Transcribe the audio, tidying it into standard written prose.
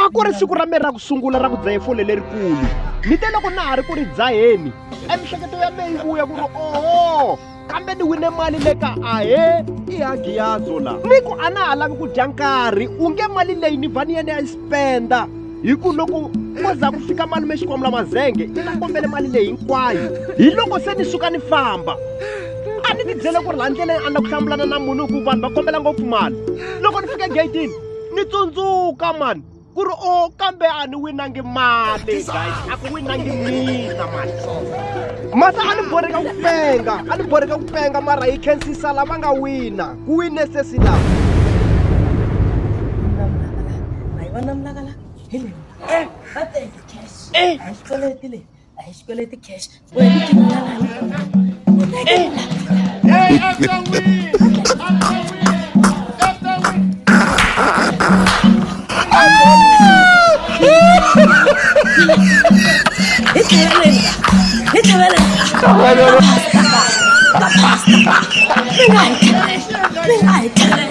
A ku ri siku ra me ra ku sungula ra ku dzahe fole lerikulu. Ni te loko na ha ri ku ri dzaheni, emihleketo ya me yi vuya ku ri oho, kambe ni wine mali le ka ahee i hagiyazo la. Ni ku a na ha lavi ku dya nkarhi, u nge mali leyi ni vha ni ya ni ya yi spenda hi ku loko ko za ku fika malume Xikwamula Mazenge i ta kombele mali leyi hinkwayo. Hi loko se ni suka ni famba. A ni tibyele ku ri laha ndleleni a ni la ku hlamulana na munhu hi ku vanhu va kombela ngopfu mali. Loko ni fika egeyitini ni tsundzuka mani ku ri o kambe a ni winangi mali guys a ku winangi mina mani masa a ni borheka ku penga a ni borheka ku penga mara hi khensisa lava nga wina ku wine sesi lava A hi xikweleti cash. Hi tlhaveleni. Hi tlhaveleni. Ka pastor. Mi nga hi tlhaveli. Mi nga hi tlhaveli.